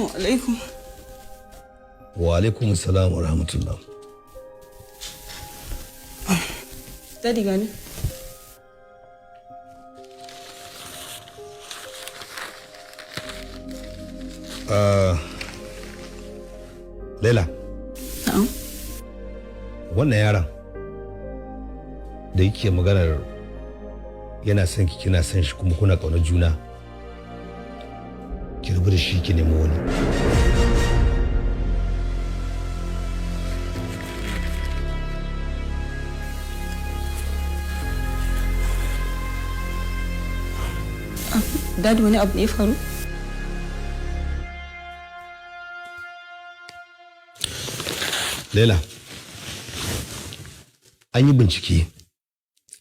Assalamu alaikum. Wa alaikum salam wa rahmatullah. Daddy gani. Laila. Na'am. Wannan yaron da yake maganar yana son ki, kina son shi, kuma kuna ƙaunar juna, ki rabu da shi, ki nemi wani. Daddy, wani abu ne ya faru? Laila, an yi bincike,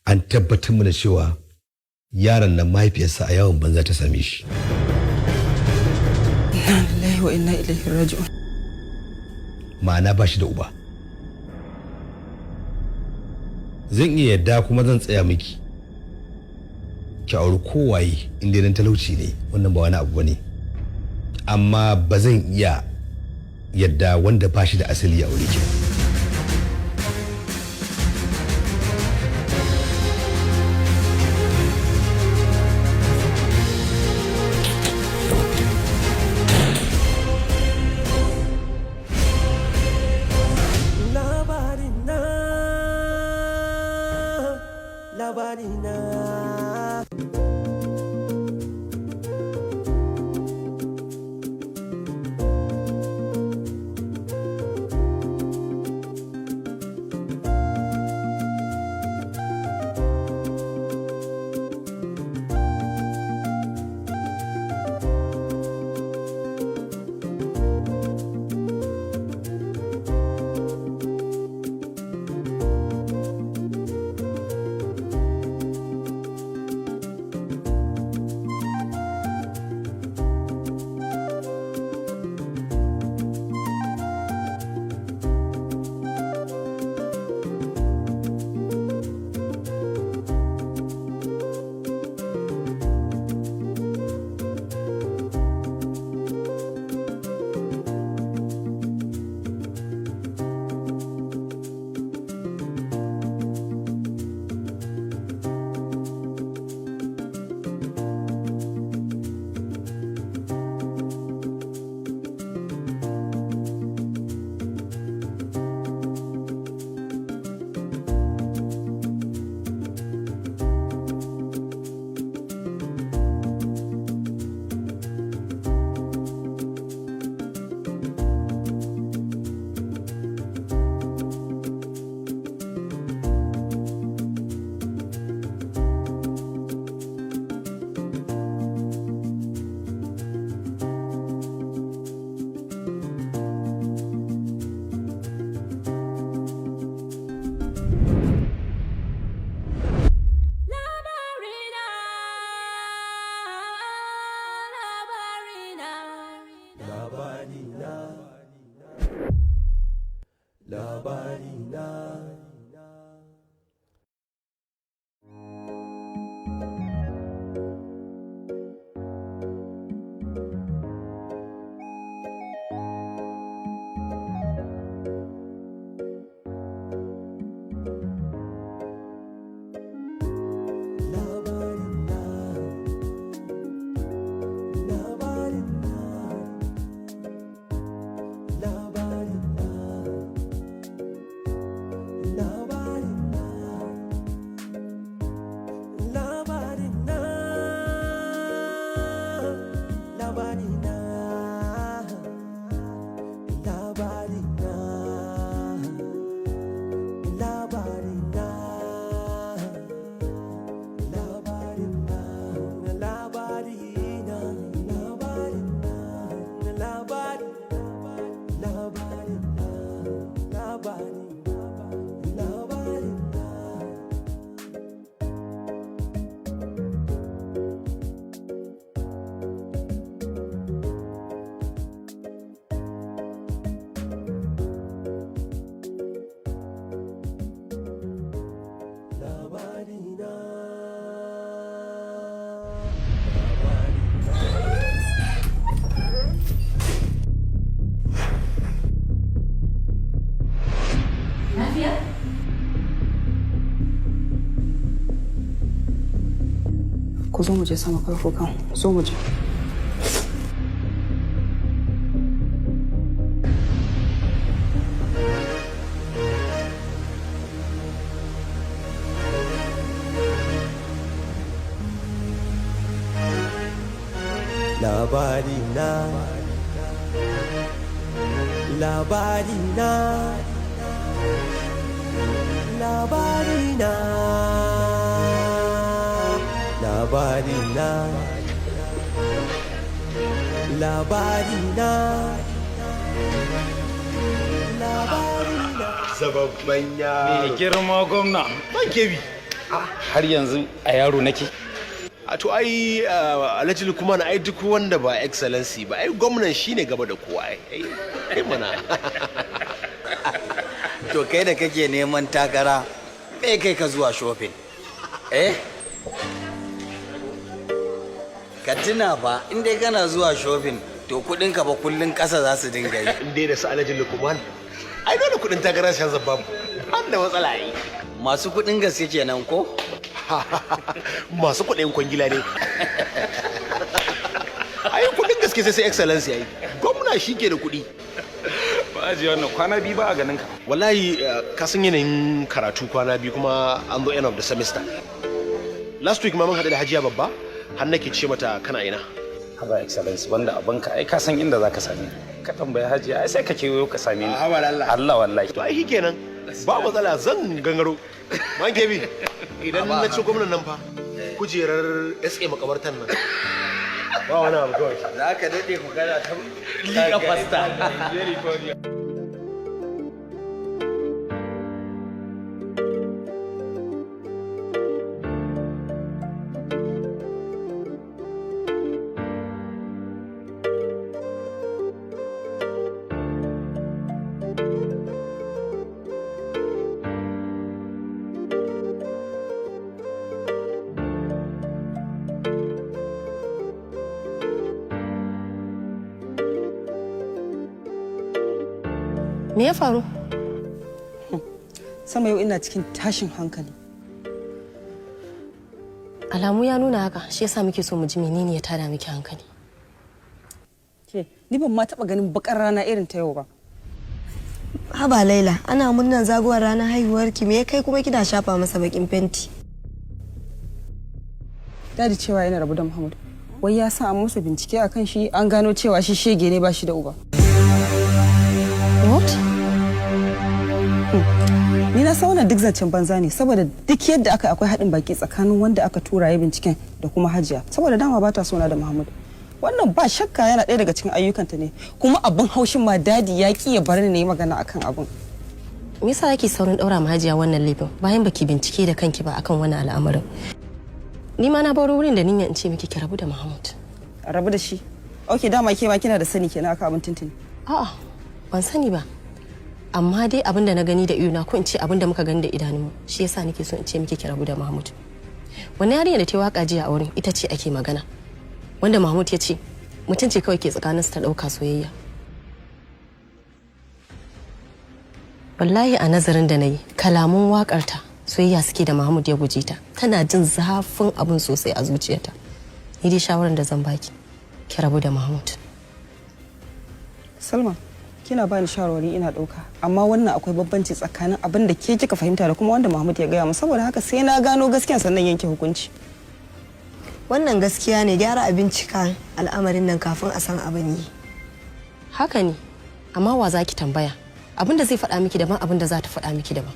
an tabbatar mana cewa yaron nan mahaifiyarsa a yawon banza ta same shi. Inna lillahi wa inna ilaihi raji'un. Ma'ana ba shi da uba. Zan iya yadda kuma zan tsaya miki ki auri kowaye in dai dan talauci ne, wannan ba wani abu bane, amma ba zan iya yadda wanda ba shi da asali ya aure ki ba. Labarina, labarina. Labarina, labarina. Labarina, labarina, labarina. Ku zo mu je sama farko kan. Zo mu je. Labari na, labari na, labari na, labari na, labari na, labari na. Zababban yaro. Mai girma gwamna. Ban kebi. Har yanzu a yaro nake. A to ai, Alhaji Lukman, ai duk wanda ba excellency ba, ai gwamnan shine gaba da kowa ai. Ai mana. To, kai da kake neman takara, me kai ka zuwa shopping? Eh? Ka tuna fa, in dai kana zuwa shopping, to kudin ka fa kullun kasa za su dinga yi. In dai da su Alhaji Lukman, ai dole kudin takara shan babu. Ban da matsala ai. Masu kudin gaske kenan ko? Masu kuɗin kwangila ne. Ai kuɗin gaske sai excellency ai. Gwamna shi ke da kuɗi. Ba ajiye wannan, kwana biyu ba a ganin ka. Wallahi ka san yanayin karatu, kwana biyu kuma an zo end of the semester. Last week ma mun haɗu da Hajiya Babba, har nake ce mata kana ina. Haba excellency, wanda abinka ai ka san inda zaka same ni. Ka tambaya Hajiya, ai sai ka kewayo ka same ni. Haba Allah. Allah wallahi. To ai kenan. Ba matsala, zan gangaro. Man kebi, idan na ci gwamnan nan fa, kujerar SA makabartan nan. Ba wani abu kawai. Za ka daɗe ku kana ta liƙa fasta. Me ya faru? Sama, yau ina cikin tashin hankali. Alamu ya nuna haka, shi yasa muke so mu ji menene ya tada miki hankali. Ke, ni ban ma taɓa ganin bakar rana irin ta yau ba. Haba Laila, ana murnar zagowar ranar haihuwarki, me ya kai kuma kina shafa masa bakin fenti? Daddy cewa yana rabu da Muhammad. Wai ya sa an masa bincike akan shi, an gano cewa shi shege ne, ba shi da uba. What? Ni na san wannan duk zancen banza ne, saboda duk yadda aka akwai haɗin baki tsakanin wanda aka tura ya binciken da kuma Hajiya, saboda dama ba ta sona da Muhammad. Wannan ba shakka yana ɗaya daga cikin ayyukanta ne, kuma abin haushin ma Daddy ya ki ya bar ni na yi magana akan abin. Me yasa kake saurin daura ma Hajiya wannan laifin bayan baki bincike da kanki ba akan wannan al'amarin? Ni ma na baro wurin da niyyar in ce miki ki rabu da Mahmud. A rabu da shi? Ok, dama ke ma kina da sani kenan akan abin tuntuni. A'a, ban sani ba. Amma dai abin da na gani da idona, ko in ce abin da muka gani da idanunmu, shi yasa nake so in ce miki ki rabu da Mahmud. Wannan yarinya da ta yi waka jiya a wurin, ita ce ake magana. Wanda Mahmud ya ce mutum ce kawai ke tsakaninsu ta ɗauka soyayya. Wallahi a nazarin da na yi, kalamun waƙarta, soyayya suke da Mahmud ya guje ta. Tana jin zafin abin sosai a zuciyarta. Ni dai shawarar da zan baki, ki rabu da Mahmud. Salma, kina bani shawarwari ina ɗauka, amma wannan akwai bambanci tsakanin abin da ke kika fahimta da kuma wanda Mahmud ya gaya min, saboda haka sai na gano gaskiya sannan yanke hukunci. Wannan gaskiya ne, gyara a bincika al'amarin nan kafin a san abin yi. Haka ne, amma wa za ki tambaya? Abin da zai faɗa miki daban, abin da za ta faɗa miki daban.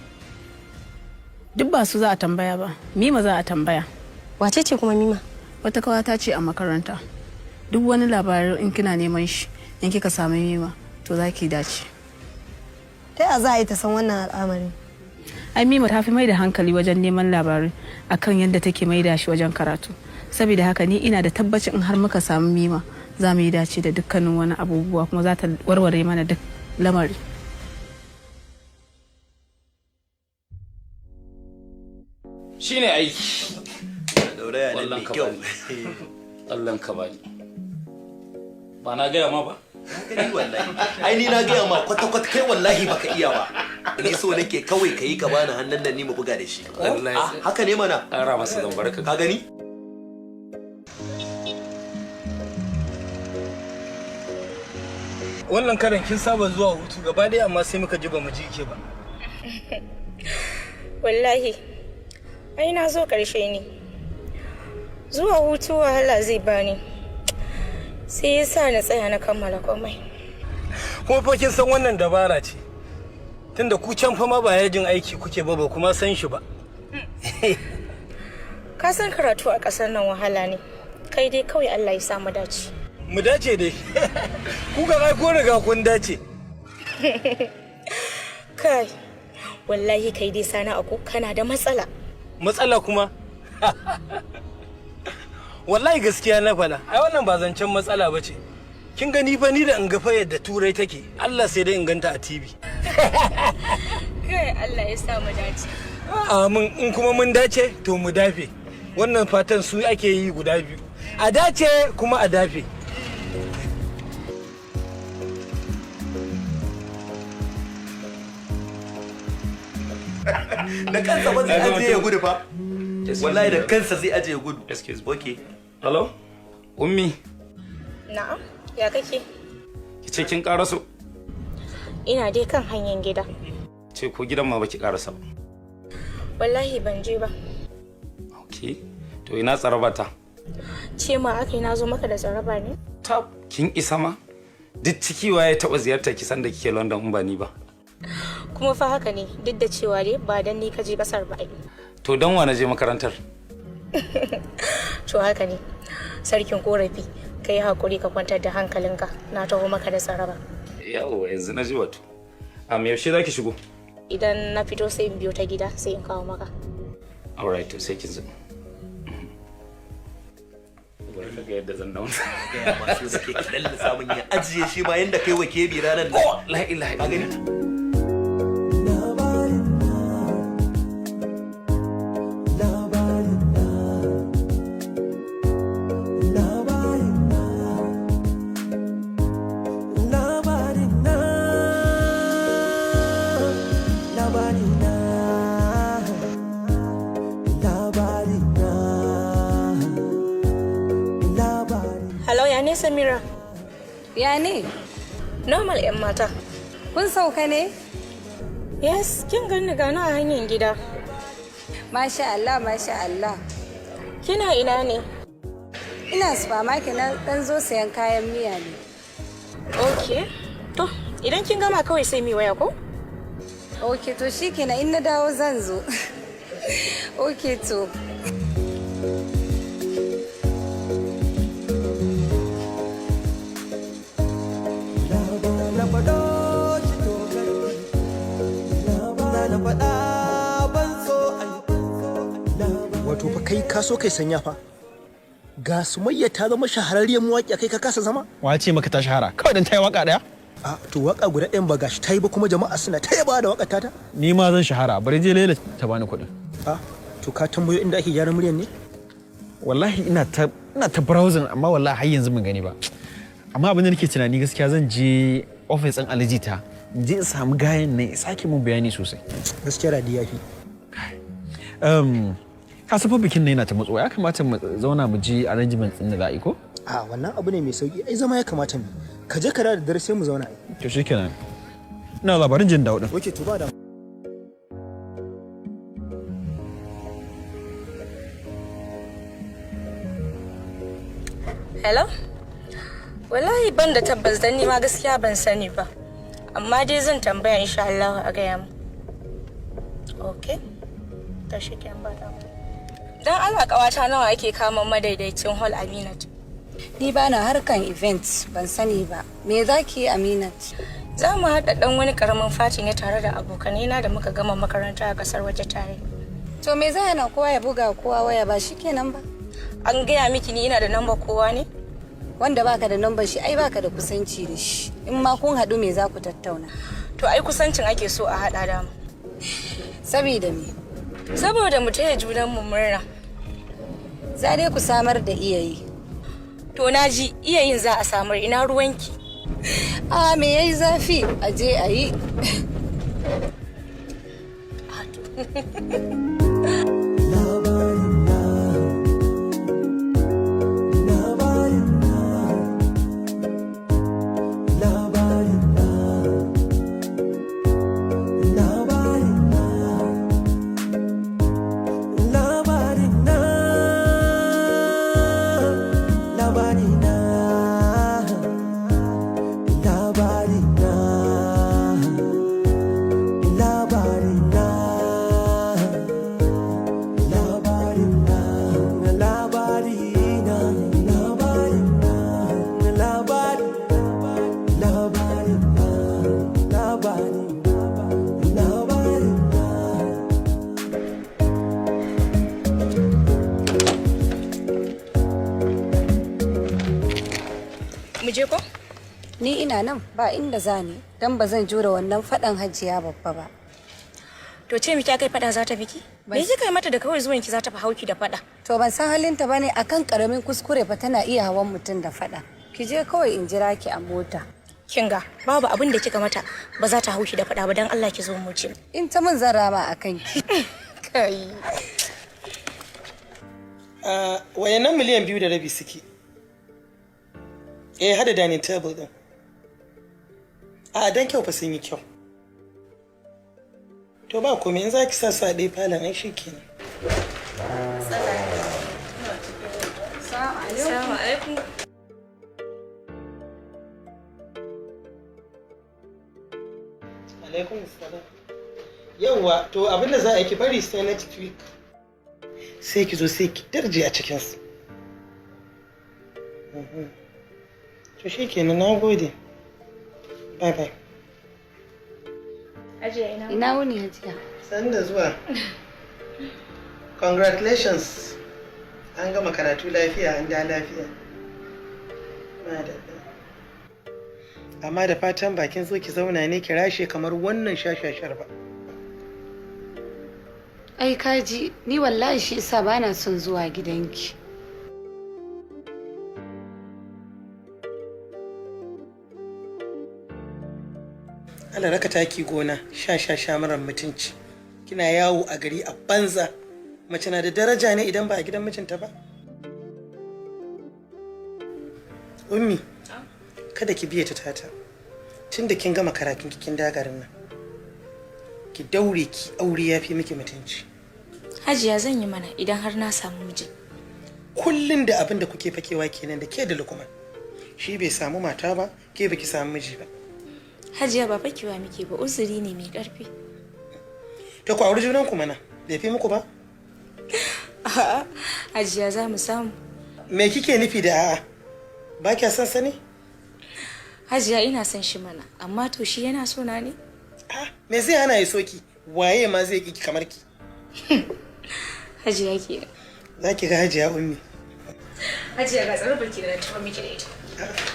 Duk ba su za a tambaya ba, Mima za a tambaya. Wace ce kuma Mima? Wata kawata ce a makaranta. Duk wani labarin in kina neman shi, in kika sami Mima, to za ki dace. Ta ya za a yi ta san wannan al'amarin? Ai Mima ta fi mai da hankali wajen neman labarai akan yadda take mai da shi wajen karatu. Saboda haka ni ina da tabbacin in har muka samu Mima, za mu yi dace da dukkanin wani abubuwa, kuma za ta warware mana duk lamari. Shine aiki. Dauraya ne mai kyau. Allah ka bani. Ba na gaya ma ba? Gani wallahi. Ai ni na gaya ma, kwata kwata kai wallahi baka iya ba. Ni so nake kawai kayi ka bani hannun nan ni mu buga da shi. Wallahi. Ah, haka ne mana. Ƙara masa zan barka. Ka gani? Wannan karan kin saba zuwa hutu gaba ɗaya, amma sai muka ji ba mu ji ke ba. Wallahi, ai na zo ƙarshe ne. Zuwa hutu wahala zai bani. Sai ya sa na tsaya na kammala komai. Kuma fa kin san wannan dabara ce. Tunda ku can fa ma ba yajin aiki kuke ba, ba kuma san shi ba. Ka san karatu a ƙasar nan wahala ne. Kai dai kawai Allah ya sa mu dace. Mu dace dai. Ku ga ai ko riga kun dace. Kai, wallahi kai dai Sani ako kana da matsala. Matsala kuma? Wallahi gaskiya na faɗa. Ai wannan ba zancen matsala ba ce. Kin gani fa ni da in ga fa yadda Turai take. Allah sai dai in ganta a TV. Kai, Allah ya sa mu dace. Amin, in kuma mun dace to mu dafe. Wannan fatan su ake yi guda biyu. A dace kuma a dafe. Da kansa ba zai ajiye ya gudu fa. Wallahi da kansa zai ajiye ya gudu. Excuse me. Okay. Hello? Ummi, Na'am, ya kake? ki ce kin karaso? Ina dai kan hanyar gida. Ce ko gidan ma baki karasa ba. Wallahi ban je ba. Okay. To ina tsaraba ta? Ce ma aka yi na zo maka da tsaraba ne? Tab, kin isa ma? Duk ciki waye taɓa ziyartar ki sanda kike London in ba ni ba. Kuma fa haka ne, duk da cewa dai ba dan ni ka je kasar ba ai. To dan wa na je makarantar? To haka ne. Sarkin korafi, ka yi hakuri ka kwantar da hankalinka. Na taho maka da tsaraba. Yawwa, yanzu na ji wato. Am, yaushe za ki shigo? Idan na fito sai in biyo ta gida sai in kawo maka. Alright, to sai kin zo. Bari na ga yadda zan dawo. Gaya masu suke kaɗan samun ya ajiye shi ma yanda kai wa kebi ranar nan. La ilaha Ka gani? Labarina, labarina, labarina, labarina. Hello, ya ne Samira? Ya ne? Normal 'yan mata. Kun sauka ne? Yes, kin gani gani a hanyar gida. Masha Allah, masha Allah. Kina ina ne? Ina supermarket na dan zo sayan kayan miya ne. Okay. To, idan kin gama kawai sai mi waya ko? Okay, to shikenan in na dawo zan zo. Okay to. Na faɗo shi to na faɗa ban so ai. Wato fa kai ka so kai sanya fa. Ga Sumayya ta zama shahararriyar mawaƙiya, kai ka kasa zama? Wa ce maka ta shahara? Kawai dan ta yi waka daya? A to waka guda ɗayan ba gashi ta yi ba, kuma jama'a suna ta yaba da waƙar tata. Ni ma zan shahara, bari je Laila ta bani kuɗin. A to ka tambayo inda ake gyaran muryar ne? Wallahi ina ta browsing, amma wallahi har yanzu ban gani ba. Amma abin da nake tunani, gaskiya zan je office ɗin Alijita, in je in samu gayan nan ya sake mun bayani sosai. Gaskiya radi yafi. Ka san fa bikin nan yana ta matsowa, ya kamata mu zauna mu ji arrangement ɗin da za a yi ko? A wannan abu ne mai sauki ai, zama ya kamata mu. Ka je ka da dare sai mu zauna ai. To shikenan. Ina labarin jin dawo din. Okay, to ba da. Hello? Wallahi ban da tabbas dan ni ma gaskiya ban sani ba. Amma dai zan tambaya insha Allah a gaya mu. Okay. To shikenan, ba damuwa. Dan Allah kawata, nawa ake kama madaidaicin hall Aminat? Ni ba na harkan event, ban sani ba. Me za ki yi, Aminat? Za mu haɗa ɗan wani ƙaramin fati ne tare da abokanaina da muka gama makaranta a ƙasar waje tare. To me zai hana kowa ya buga kowa waya, ba shikenan ba? An gaya miki ni ina da namba kowa ne? Wanda baka da nambar shi ai baka da kusanci da shi. In ma kun haɗu me za ku tattauna? To ai kusancin ake so a haɗa dama. Sabida me? Saboda mu taya junanmu murna. Za dai ku samar da iyayi. To na ji, iyayin za a samar, ina ruwanki. A me yayi zafi, a je a yi. Labarina. Mu je ko? Ni ina nan ba inda za ni, don ba zan jure wannan faɗan Hajiya Babba ba. To, ce miki akai fada za ta biki? Me kika yi mata da kawai zuwan ki za ta fi hauki da fada? To, ban san halinta bane. Akan karamin kuskure fa tana iya hawan mutum da faɗa. Ki je kawai, in jira ki a mota. Kin ga, babu abin da kika mata ba za ta hauki da fada ba. Dan Allah ki zo mu je. In ta mun, zan rama akan ki. Kai. Wayannan 2.5 miliyan suke. Eh, hada dining table din. A dan kyau fa, sun yi kyau. To, ba komai, in za ki sa su a ɗaya falon, ai shikenan. Assalamu alaikum. Alaikum salam. Yauwa, to abinda za a yi, ki bari sai next week. Sai ki zo, sai ki darje a cikinsu. To shikenan, na gode. Bye bye. Hajiya, ina. Ina wuni, Hajiya? Sani da zuwa. Congratulations. An gama karatu lafiya, an da lafiya. Madalla. Amma da fatan bakin zo ki zauna ne ki rashe kamar wannan shashashar ba. Ai kaji, ni wallahi shi yasa bana son zuwa gidanki. Allah raka taki gona, sha sha sha marar mutunci. Kina yawo a gari a banza. Mace na da daraja ne idan ba a gidan mijinta ba? Ummi, kada ki biye ta tata. Tun da kin gama karatun kin dagarin nan, ki daure ki aure, ya fi miki mutunci. Hajiya, zan yi mana idan har na samu miji. Kullun da abin da kuke fakewa kenan da ke da Lukman. Shi bai samu mata ba, ke baki samu miji ba. Hajiya, ba fakewa muke ba, uzuri ne mai karfi. To, ku auri junan ku mana, bai fi muku ba? A'a, Hajiya, za mu samu. Me kike nufi da a'a? Ba kya son sani? Hajiya, ina son shi mana, amma to shi yana so na ne? Me zai hana ya soki? Waye ma zai ki kamar ki? Hajiya ke. Za ki ga Hajiya, Ummi. Hajiya, ga tsarabar ki da na taɓa miki da ita.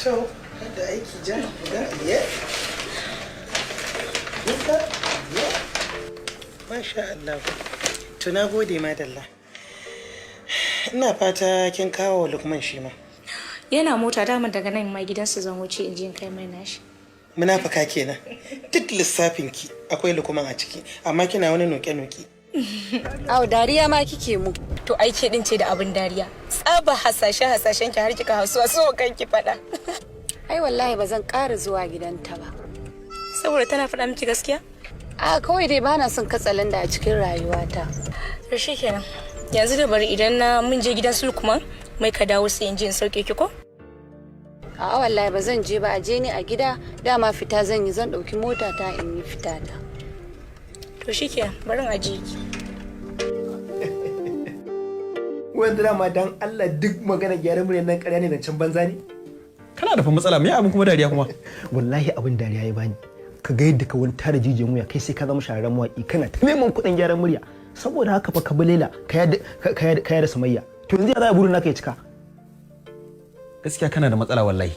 To, da aiki ja, ga ya. Duka, ya. Masha Allah. To, na gode, madalla. Ina fata kin kawo Lukman shi ma. Yana mota daman, daga nan ma gidansu zan wuce in je in kai mai nashi. Munafuka kenan. Duk lissafin ki akwai Lukman a ciki, amma kina wani noke-noke. Au, dariya ma kike mu. To, ai ke din ce da abin dariya. Tsaba hasashe hasashen ki har kika hausuwa so kanki fada. Ai wallahi ba zan ƙara zuwa gidanta ba. Saboda tana faɗa miki gaskiya? A kawai dai bana son katsalanda a cikin rayuwata. To shikenan. Yanzu da bari idan na mun je gidan su Lukman mai ka dawo, sai in je in sauke ki ko? A'a, wallahi ba zan je ba, a je ni a gida. Dama fita zan yi, zan ɗauki mota ta in yi fita ta. To shikenan, bari in ajiye ki. Wanda dama dan Allah duk magana gyaran muryar nan ƙarya ne, zancen banza ne. Kana da fa matsala, me abin kuma dariya kuma? Wallahi abin dariya ya bani. Ka ga yadda ka wani tara jijiyan wuya, kai sai ka zama shahararren mawaƙi, kana ta neman kuɗin gyaran murya. Saboda haka fa ka bi Laila, ka yada Sumayya. To, yanzu ya za a burin naka ya cika? Gaskiya kana da matsala wallahi.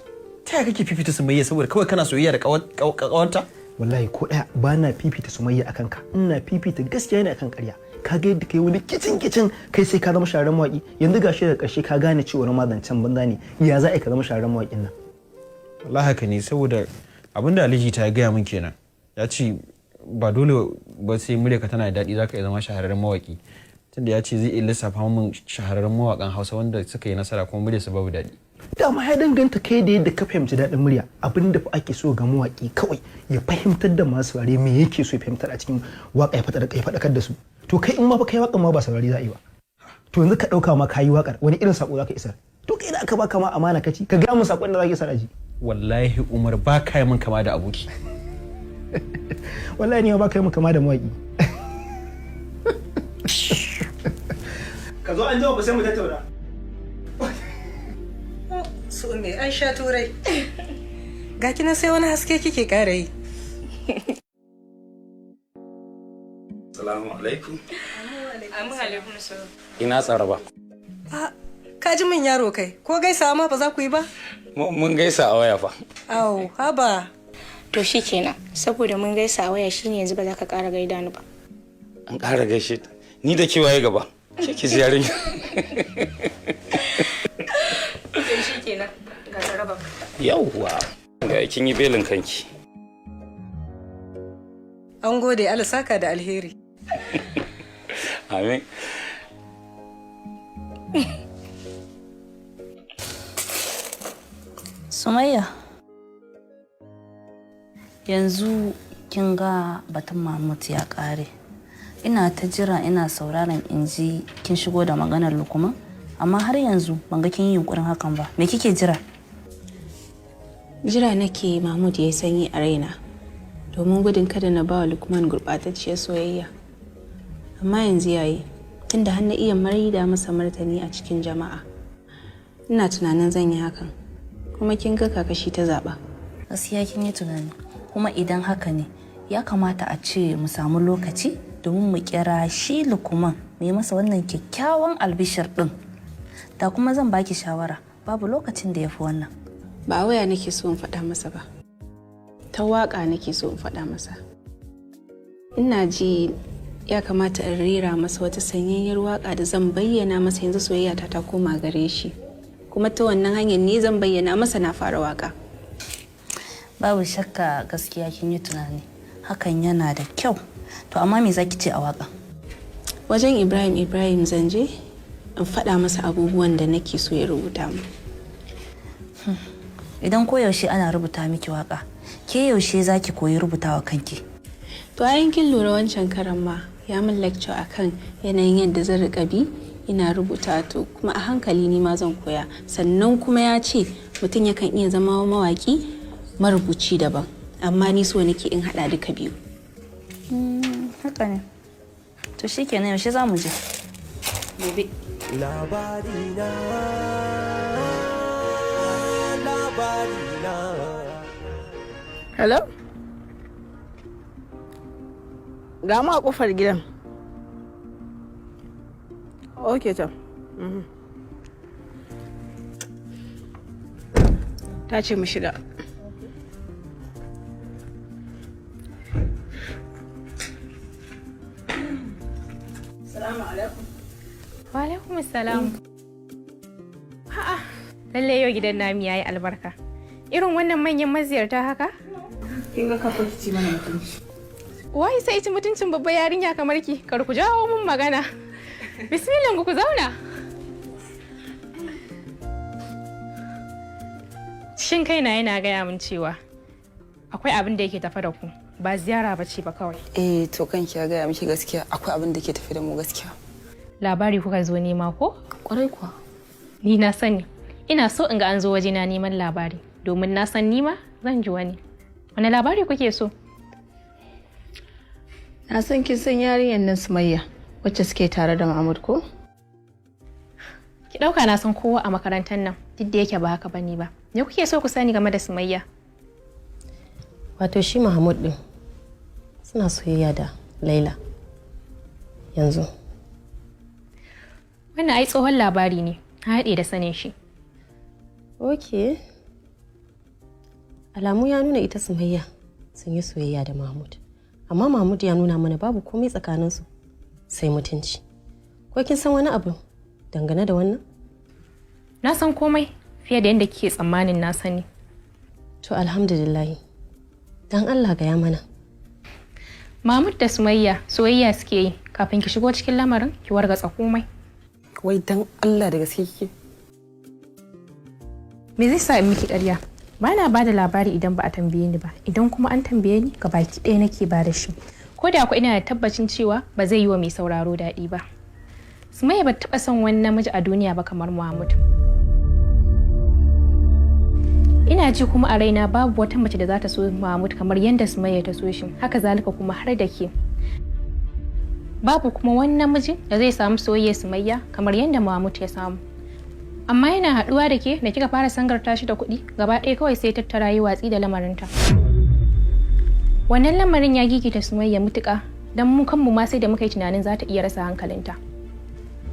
Ta yaya kake fifita Sumayya saboda kawai kana soyayya da kawanta? Wallahi ko ɗaya ba na fifita Sumayya akan ka. Ina fifita gaskiya ne akan ƙarya. Ka ga yadda kai wani kicin kicin, kai sai ka zama shahararren mawaƙi. Yanzu gashi daga ƙarshe ka gane cewa ma zancen banza ne. Ya za a yi ka zama shahararren mawaƙin nan? Wallahi haka ne, saboda abin da Alhaji ta gaya min kenan. Ya ce ba dole ba sai muryarka tana da daɗi zaka iya zama shahararren mawaƙi. Tunda ya ce zai iya lissafa min shahararren mawaƙan Hausa wanda suka yi nasara kuma muryarsu babu daɗi. Dama ya danganta kai da yadda ka fahimci daɗin murya. Abin da fa ake so ga mawaƙi, kawai ya fahimtar da masu saurare me yake so ya fahimtar a cikin waƙa, ya faɗakar da su. To, kai in ma fa kai waƙar ma ba saurare za a yi ba. To, yanzu ka ɗauka ma ka yi waƙar, wani irin saƙo za ka isar? To, kai da aka baka ma amana ka ci, ka gaya min saƙon da za ka isar a ji. Wallahi Umar, ba ka yi min kama da aboki. Wallahi ni ma ba ka yi min kama da mawaƙi. Ka zo an jima ba, sai mu tattauna. Su me an sha turai. Ga kina sai wani haske kike ƙara yi. Salamu alaikum. Amin, alaikum salam. Ina tsaraba. A Ka ji min yaro kai, ko gaisawa ma ba za ku yi ba? Mun gaisa a waya fa. Au, haba. To shikenan, saboda mun gaisa a waya shine yanzu ba za ka ƙara gaida ni ba. An ƙara gaishe ta. Ni da kewaye gaba. Ke ki ziyarin. To shikenan, ga tsarabar. Yawwa. Ga kin yi belin kanki. An gode Allah saka da alheri. Amin. Sumayya, yanzu kin ga batun Mahmud ya ƙare. Ina ta jira ina sauraron in ji kin shigo da maganar Lukman, amma har yanzu ban ga kin yi yunkurin hakan ba. Me kike jira? Jira nake Mahmud ya yi sanyi a raina domin gudun kada na bawa Lukman gurɓatacciyar soyayya. Amma yanzu yayi, tunda har na iya maida masa martani a cikin jama'a. Ina tunanin zan yi hakan, kuma kin ga kakashi ta zaɓa. Gaskiya kin yi tunani, kuma idan haka ne, ya kamata a ce mu samu lokaci domin mu kira shi Lukman mu yi masa wannan kyakkyawan albishir ɗin. Da kuma zan baki shawara, babu lokacin da ya fi wannan. Ba a waya nake so in faɗa masa ba, ta waƙa nake so in faɗa masa. Ina ji ya kamata in rera masa wata sanyayyar waƙa da zan bayyana masa yanzu soyayya ta ta koma gare shi. Kuma ta wannan hanyar ne zan bayyana masa na fara waƙa. Babu shakka gaskiya kin yi tunani. Hakan yana da kyau. To amma me zaki ce a waƙa? Wajen Ibrahim Ibrahim zan je in faɗa masa abubuwan da nake so ya rubuta mu. Idan koyaushe ana rubuta miki waƙa, ke yaushe zaki koyi rubutawa kanki? To ayin kin lura wancan karan ma ya min lecture akan yanayin yadda zan riƙa bi ina rubuta, to kuma a hankali ni ma zan koya. Sannan kuma ya ce mutum yakan iya zama mawaƙi marubuci daban, amma ni so nake in haɗa duka biyu. Haka ne. To shikenan, yaushe za mu je? Gobe. Labari na, labari na. Hello? Ga mu a kofar gidan. Ok, to. Ta ce mu shiga. Salamu alaikum. Wa alaikum salam. A'a, lalle yau gidan namu yayi albarka. Irin wannan manyan maziyarta haka? Kin ga kafa ki ci mana mutunci. Wai sai ci mutuncin babbar yarinya kamar ki, kar ku jawo mun magana. Bismillah ku zauna. Shin kaina yana gaya min cewa akwai abin da yake tafa da ku, ba ziyara ba ce ba kawai. Eh to kanki ya gaya miki gaskiya, akwai abin da ke tafi da mu gaskiya. Labari kuka zo nema ko? Kwarai kuwa. Ni na sani. Ina so in ga an zo wajena neman labari, domin na san nima zan ji wani. Wani labari kuke so? Na san kin san yarinyar nan Sumayya wacce suke tare da Mahmud ko? Ki ɗauka na san kowa a makarantar nan, duk da yake ba haka bane ba. Me kuke so ku sani game da Sumayya? Wato shi Mahmud din suna soyayya da Laila yanzu. Wannan ai tsohon labari ne, haɗe da sanin shi. Ok. Alamu ya nuna ita Sumayya sun yi soyayya da Mahmud. Amma Mahmud ya nuna mana babu komai tsakaninsu sai mutunci. Ko kin san wani abu dangane da wannan? Na san komai fiye da yadda kike tsammanin na sani. To alhamdulillahi. Dan Allah gaya mana. Mahmud da Sumayya soyayya suke yi, kafin ki shigo cikin lamarin ki wargatsa komai. Wai dan Allah da gaske kike? Me zai sa in miki ƙarya? Ba na ba da labari idan ba a tambaye ni ba, idan kuma an tambaye ni ga baki ɗaya nake ba da shi. Ko da ku ina da tabbacin cewa ba zai yi wa mai sauraro daɗi ba. Sumayya ba taɓa son wani namiji a duniya ba kamar Muhammad. Ina ji kuma a raina babu wata mace da za ta so Mahmud kamar yadda Sumayya ta so shi, haka zalika kuma har da ke. Babu kuma wani namiji da zai samu soyayyar Sumayya kamar yadda Mahmud ya samu. Amma yana haɗuwa da ke da kika fara sangarta shi da kuɗi gaba ɗaya kawai sai tattara yi watsi da lamarinta. Wannan lamarin ya gigita Sumayya mutuƙa, don mu kanmu ma sai da muka yi tunanin za ta iya rasa hankalinta.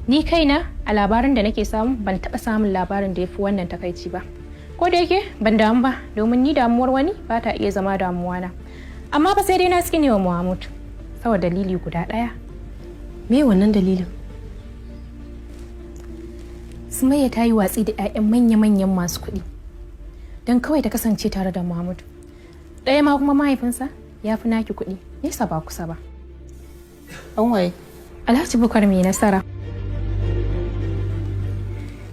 Ni kaina a labarin da nake samu ban taɓa samun labarin da ya fi wannan takaici ba. Ko da yake ban damu ba, domin ni damuwar wani ba ta iya zama damuwa na. Amma ba sai dai na tsine wa Muhammad saboda dalili guda ɗaya. Me wannan dalilin? Sumayya ta yi watsi da 'ya'yan manya-manyan masu kuɗi don kawai ta kasance tare da Muhammad. Ɗaya ma kuma mahaifinsa ya fi naki kuɗi, nesa ba kusa ba. An waye? Alhaji Bukar mai nasara.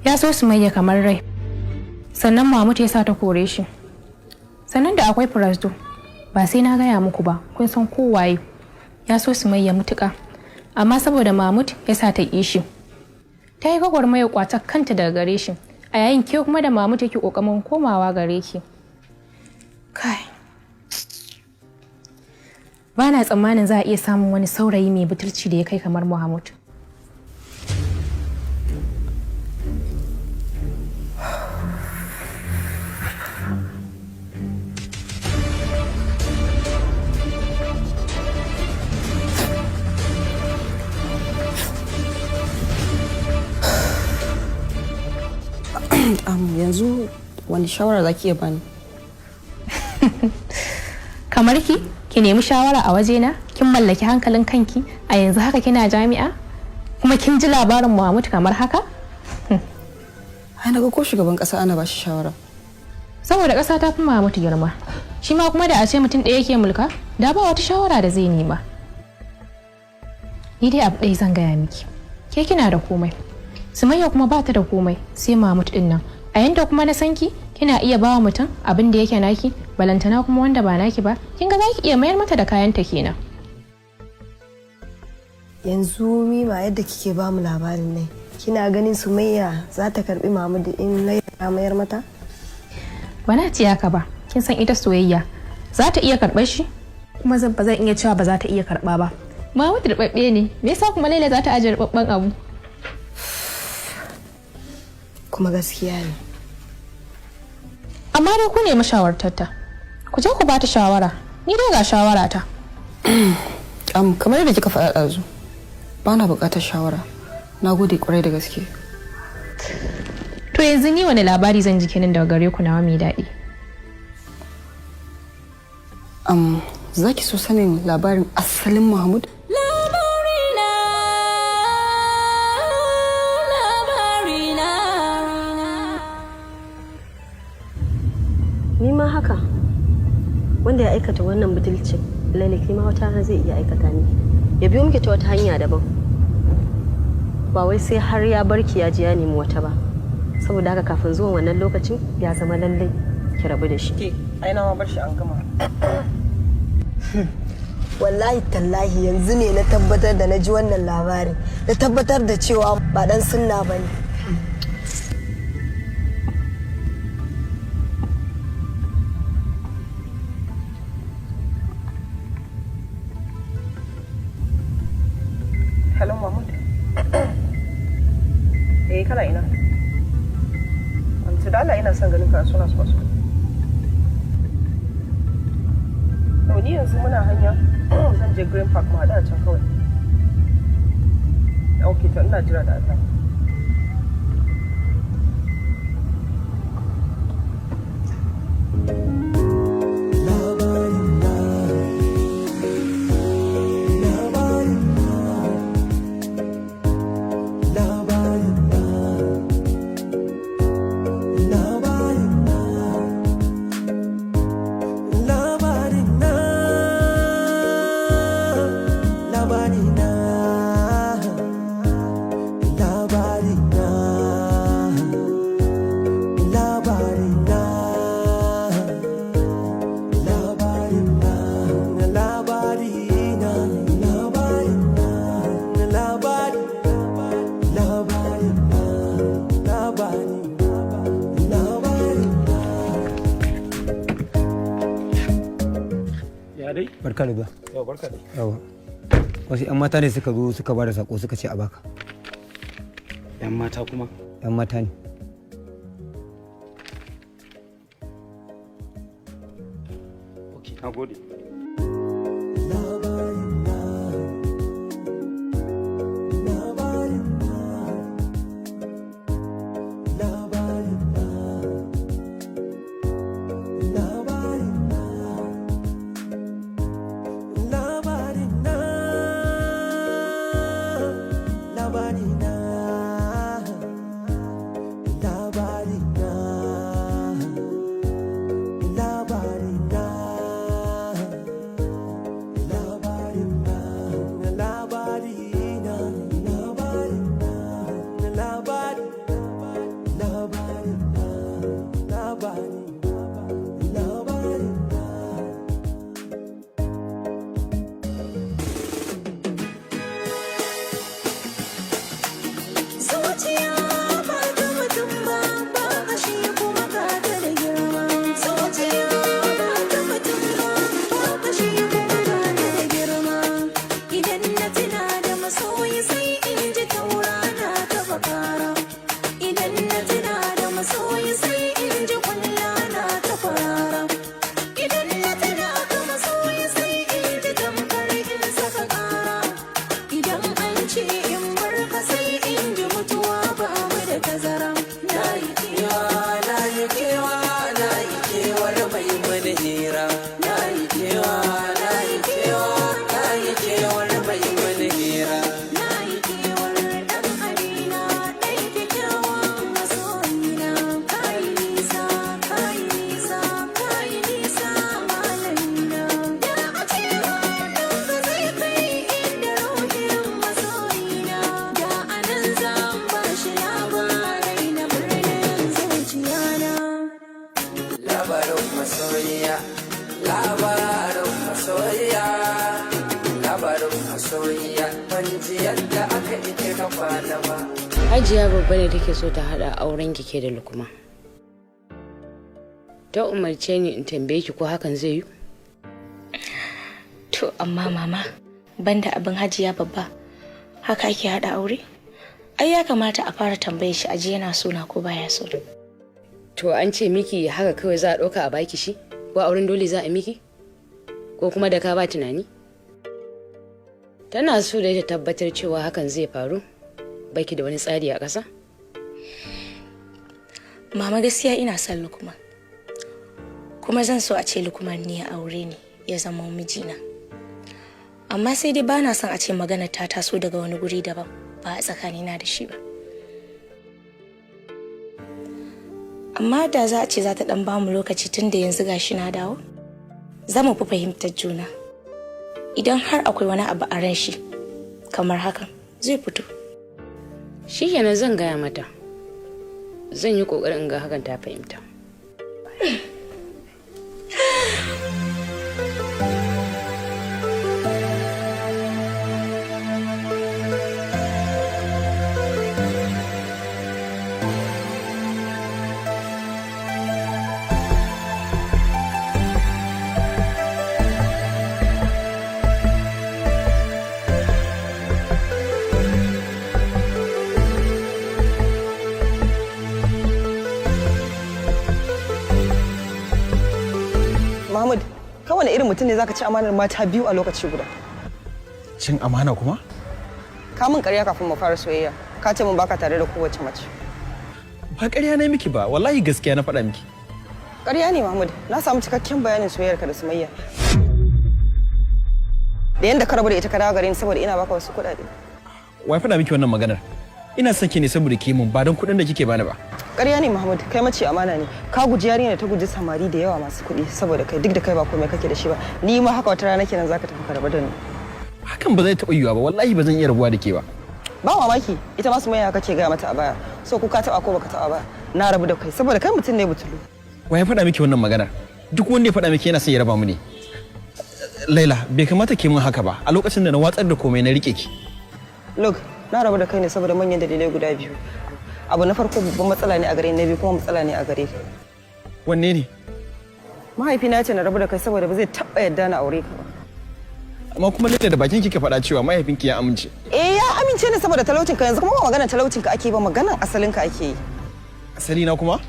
Ya so Sumayya kamar rai. Sannan Mahmud ya sa ta kore shi. Sannan da akwai Firasdo, ba sai na gaya muku ba, kun san kowaye. Ya so Sumayya mutuƙa, amma saboda Mahmud ya sa ta ƙi shi. Ta yi gwagwarmayar kwatar kanta daga gare shi, a yayin ke kuma da Mahmud yake ƙoƙarin komawa gare ki. Kai. Ba na tsammanin za a iya samun wani saurayi mai butulci da ya kai kamar Muhammad. Yanzu wani shawara za ki iya bani? Kamar ki, ki nemi shawara a wajena, kin mallaki hankalin kanki, a yanzu haka kina jami'a, kuma kin ji labarin Muhammad kamar haka? Ai naga ko shugaban kasa ana bashi shawara. Saboda ƙasa ta fi Muhammad girma. Shi ma kuma da a ce mutum ɗaya yake mulka, da ba wata shawara da zai nema. Ni dai abu ɗaya zan gaya miki. Ke kina da komai. Sumayya kuma ba ta da komai sai Mahmud ɗin nan. A yanda kuma na san ki, kina iya bawa mutum abin da yake naki, balantana kuma wanda ba naki ba, kin ga zaki iya mayar mata da kayanta kenan. Yanzu Mima, yadda kike ba mu labarin nan, kina ganin Sumayya za ta karbi Mahmud in Laila ta mayar mata? Ba na ce haka ba, kin san ita soyayya za ta iya karɓar shi, kuma zan ba zan iya cewa ba za ta iya karɓa ba. Mahmud rubabbe ne, me yasa kuma Laila za ta ajiye rubabben abu? Kuma gaskiya ne. Amma dai ku ne mashawartarta. Ku je ku ba ta shawara. Ni dai ga shawara ta. Kamar yadda kika faɗa ɗazu, ba na buƙatar shawara. Na gode kwarai da gaske. To yanzu ni wani labari zan ji kenan daga gare ku nawa mai daɗi? Za ki so sanin labarin asalin Mahmud? Ni ma haka. Wanda ya aikata wannan butulcin, Laila, ke ma wata rana zai iya aikata miki. Ya biyo miki ta wata hanya daban. Ba wai sai har ya barki ya je ya nemi wata ba. Saboda haka kafin zuwan wannan lokacin ya zama lallai ki rabu da shi. Ke, ai na ma bar shi an gama. Wallahi tallahi yanzu ne na tabbatar da na ji wannan labarin. Na tabbatar da cewa ba dan sunna ba ne. Hello Mahmud. Eh, kana ina? To da Allah ina son ganin ka suna so so. To ni yanzu muna hanya, zan je Green Park, mu haɗu a can kawai. Okay, to ina jira da Allah. Ya dai? Barka da zuwa. Yau barka dai. Yawa. Wasu 'yan mata ne suka zo suka ba da sako, suka ce a baka. 'Yan mata kuma? 'Yan mata ne. Ok, na gode. Labarina. Labarin masoyiya, ban ji yadda aka ike ka kwana ba. Hajiya babba ne take so ta haɗa auren ki ke da Lukman. Ta umarce ni in tambaye ki ko hakan zai yi? To amma mama, banda abin Hajiya babba, haka ake haɗa aure? Ai ya kamata a fara tambaye shi aji yana sona ko baya so. To an ce miki haka kawai za a ɗauka a baki shi? Ko auren dole za a miki? Ko kuma da ka ba tunani? Tana so da ta tabbatar cewa hakan zai faru? Baki da wani tsari a ƙasa? Mama, gaskiya ina son Lukman. Kuma zan so a ce Lukman ne ya aure ni ya zama mijina. Amma sai dai bana son a ce magana ta taso daga wani guri daban ba a tsakanina da shi ba. Amma da za a ce za ta dan bamu lokaci tun da yanzu gashi na dawo, za mu fi fahimtar juna. Idan har akwai wani abu a ran shi kamar hakan zai fito. Shikenan, zan gaya mata. Zan yi ƙoƙarin in ga hakan ta fahimta. Mahmud, kai wani irin mutum ne zaka ci amanar mata biyu a lokaci guda? Cin amana kuma? Ka min ƙarya kafin mu fara soyayya. Ka ce mun baka tare da kowace mace. Ba ƙarya na miki ba, wallahi gaskiya na faɗa miki. Ƙarya ne, Mahmud. Na samu cikakken bayanin soyayyarka da Sumayya. Da yanda ka rabu da ita ka dawo gare ni saboda ina baka wasu kuɗaɗe. Wai faɗa miki wannan maganar? Ina son ki ne saboda ki mun, ba don kuɗin da kike bani ba. Ƙarya ne, Mahmud, kai mace amana ne. Ka guji yarinya da ta guji samari da yawa masu kuɗi saboda kai, duk da kai ba komai kake da shi ba. Ni ma haka wata rana kenan zaka tafi ka rabu da ni. Hakan ba zai taɓa yiwuwa ba, wallahi ba zan iya rabuwa da ke ba. Ba mamaki, ita ma Sumayya kake gaya mata a baya. So ko ka taɓa ko baka taɓa ba, na rabu da kai saboda kai mutum ne butulu. Wai ya faɗa miki wannan maganar? Duk wanda ya faɗa miki yana son ya raba mu ne. Laila, bai kamata ki mun haka ba a lokacin da na watsar da komai na rike ki. Look, na rabu da kai ne saboda manyan dalilai guda biyu. Abu na farko babban matsala ne a gare ni, na biyu kuma matsala ne a gare ka. Wanne ne? Mahaifina ya ce na rabu da kai saboda ba zai taɓa yadda na aure ka ba. Amma kuma Laila, da bakin kika faɗa cewa mahaifinki ya amince. Eh, ya amince ne saboda talaucin ka. Yanzu kuma ba maganar talaucin ka ake ba, maganar asalin ka ake yi. Asali na kuma?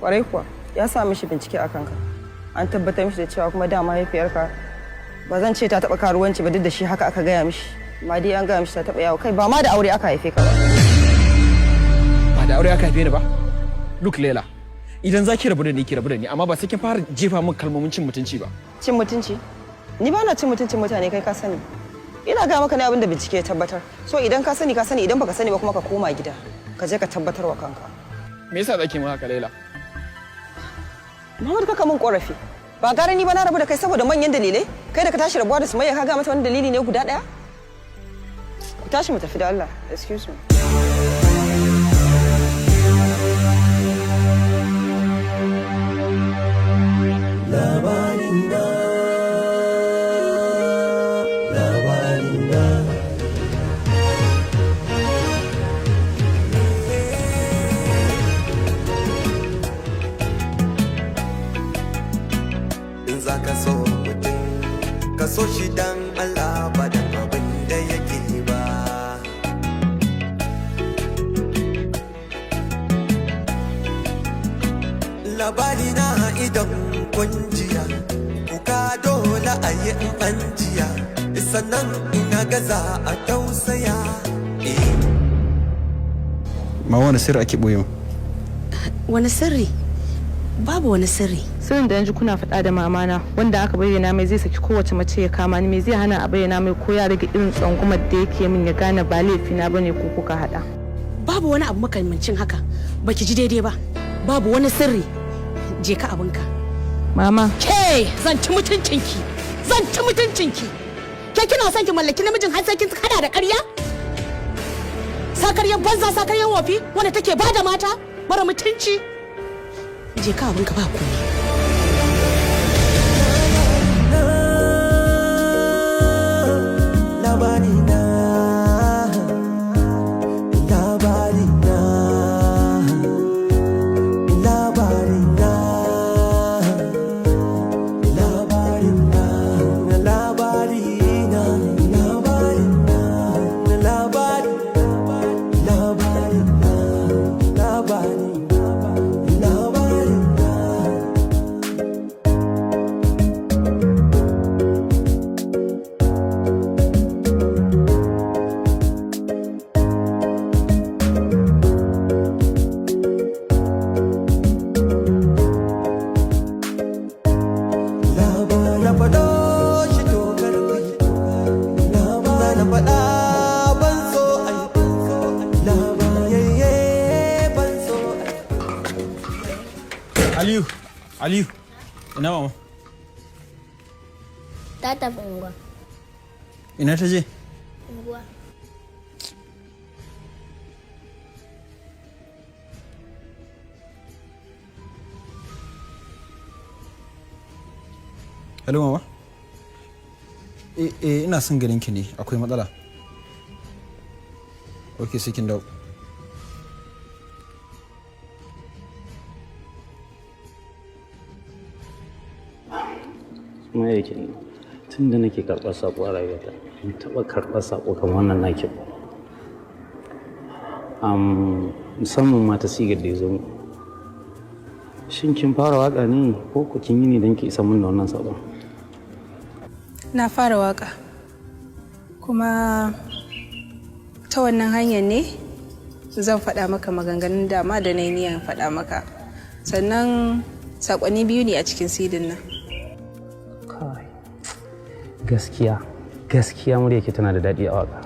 Kwarai kuwa, ya sa mishi bincike a kanka. An tabbatar mishi da cewa kuma da mahaifiyarka, ba zan ce ta taɓa karuwanci ba, duk da shi haka aka gaya mishi. Amma dai an gaya mishi ta taɓa yawo, kai ba ma da aure aka haife ka ba. Ba da aure aka haife ni ba? Look Laila, idan za ki rabu da ni, ki rabu da ni, amma ba sai kin fara jefa min kalmomin cin mutunci ba. Cin mutunci? Ni ba na cin mutuncin mutane, kai ka sani. Ina gaya maka ne abin da bincike ya tabbatar. So idan ka sani, ka sani, idan baka sani ba kuma ka koma gida. Ka je ka tabbatar wa kanka. Me yasa zaki min haka, Laila? Muhammad, kaka min korafi. Ba gara ni ba na rabu da kai saboda manyan dalilai? Kai da ka tashi rabuwa da Sumayya ka ga mata wani dalili ne guda ɗaya? Ku tashi mu tafi da Allah. Excuse me. Labarina, labarina. In za ka so mutum, ka so shi dan Allah, ba dan abin da yake ba. Labari na idan kunjiya, kuka dole a yi in an jiya, sannan ina gaza a tausaya eh. Ma, wani sirri ake boye? Wani sirri? Babu wani sirri. Sirrin da yanzu kuna faɗa da mamana, wanda aka bayyana mai zai saki kowace mace ya kama ni. Me zai hana a bayyana mai, ko ya rage irin tsangwamar da yake min, ya gane ba laifina bane ko kuka haɗa? Babu wani abu makamancin haka. Baki ji daidai ba. Babu wani sirri. Je ka abinka. Mama. Ke, zan ci mutuncinki, zan ci mutuncinki. Ke kina son ki mallaki namijin har sai kin hada da ƙarya? Sakaryan banza, sakaryan wofi, wanda take bada mata mara mutunci. Je ka abinka, ba komai. Na faɗa ban so ai labarin ban so. Aliyu, Aliyu, ina mama? Ta tafi unguwa. Ina ta je? Unguwa. Hello mama. Eh, eh, ina son ganin ki ne, akwai matsala. Okay, sai kin dawo. Kuma yake tun da nake karɓar saƙo a rayuwata, ban taɓa karɓar saƙo kamar wannan naki ba. Musamman ma ta sigar da ya zo min. Shin kin fara waƙa ne ko ku kin yi ne don ki isa min da wannan saƙon? Na fara waka, kuma ta wannan hanyar ne zan faɗa maka maganganun dama da na yi niyyar faɗa maka. Sannan saƙonni biyu ne a cikin sidin nan. Gaskiya, gaskiya muryarki tana da daɗi a waƙa.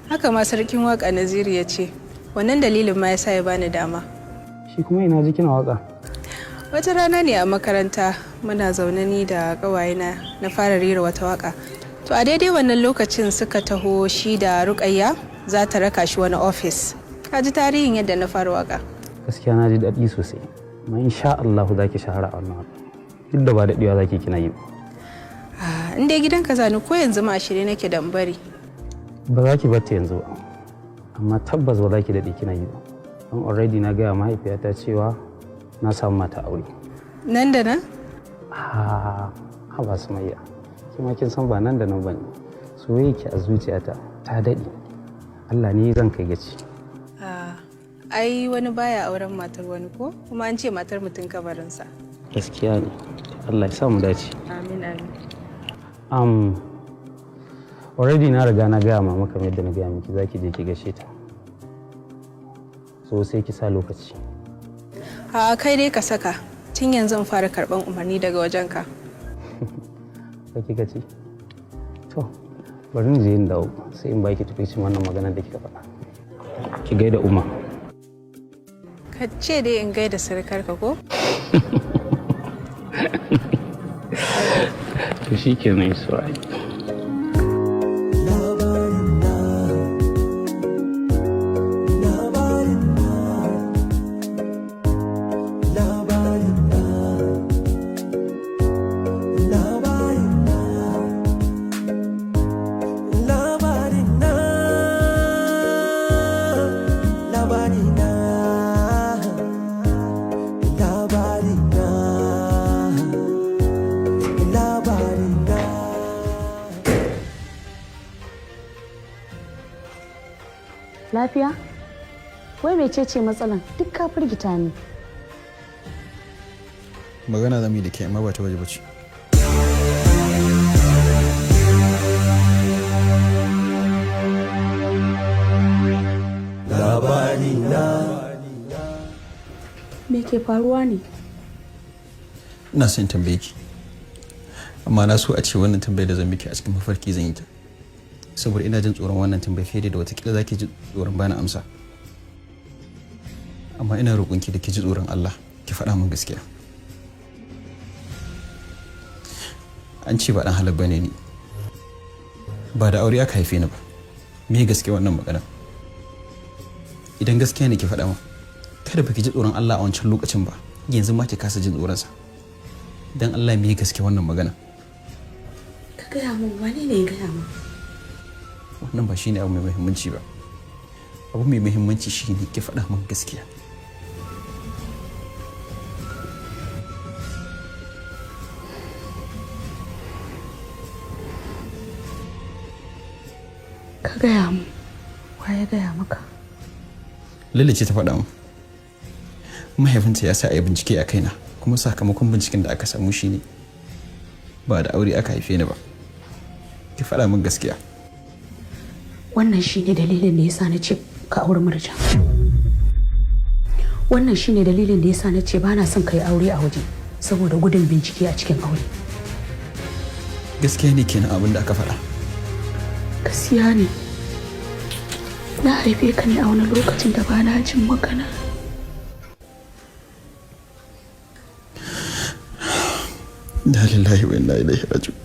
Haka ma sarkin waka Naziru ya ce wannan dalilin ma ya sa ya bani dama. Shi kuma ina ji kina waƙa? Wata rana ne a makaranta muna zaune ni da ƙawayena, na fara rera wata waka. To a daidai wannan lokacin suka taho shi da Rukayya za ta raka shi wani ofis. Ka ji tarihin yadda na fara waka. Gaskiya na ji daɗi sosai. Amma insha Allah za ki shahara a wannan waƙa. Duk da ba daɗewa za ki kina yi ba. Ah, in dai gidanka zani ko yanzu ma a shirye nake da in bari. Ba za ki bar ta yanzu ba, amma tabbas ba za ki daɗe kina yi ba. Don already na gaya mahaifiyata cewa na samu mata aure. Nan da nan? Ha, haba Sumayya, kima kin san ba nan da nan bane. Soyayya ki a zuciyata ta daɗe. Allah ne zan kai gaci. Ah, ai wani baya auren matar wani ko? Kuma an ce matar mutum kabarinsa. Gaskiya ne. Allah ya sa mu dace. Amin, amin. Already na riga na gaya mama kamar yadda na gaya miki za ki je ki gaishe ta. So sai ki sa lokaci. A kai dai ka saka. Tun yanzu in fara karban umarni daga wajenka. Ka kika ce? To, bari in je in dawo sai in baki tukuicin wannan maganar da kika faɗa. Ki gaida Umma. Ka ce dai in gaida surukarka ko? To shi kenan, it's alright. Labarina, labarina, labarina, labarina. Lafiya? Wai mecece matsalan? Duk ka firgita ni. Magana za mu yi da ke amma ba ta waje ba ce. Labarina. Me ke faruwa ne? Ina son tambaye ki. Amma na so a ce wannan tambayar da zan miki a cikin mafarki zan yi ta. Saboda ina jin tsoron wannan tambayar fiye da watakila za ki ji tsoron bani amsa. Amma ina roƙon ki da ki ji tsoron Allah, ki faɗa min gaskiya. An ce ba ɗan halal bane ni. Ba da aure aka haife ni ba. Me gaskiya wannan magana? Idan gaskiya ne ki faɗa min. Kada ba ki ji tsoron Allah a wancan lokacin ba. Yanzu ma ki kasa jin tsoronsa. Dan Allah me gaskiya wannan magana? Ka gaya min, wane ne ya gaya min? Wannan ba shine abu mai muhimmanci ba. Abu mai muhimmanci shine ki faɗa min gaskiya. Ka gaya min. Wa ya gaya maka? Lalle ce ta faɗa min. Mahaifinta ya sa a yi bincike a kaina, kuma sakamakon binciken da aka samu shine ba da aure aka haife ni ba. Ki faɗa min gaskiya. Wannan shine dalilin da yasa na ce ka auri Murja. Wannan shine dalilin da yasa na ce ba na son ka yi aure a waje saboda gudun bincike a cikin aure. Gaskiya ne kenan abin da aka faɗa. Gaskiya ne. Na haife ka ne a wani lokacin da ba na jin magana. Inna lillahi wa inna ilaihi raji'un.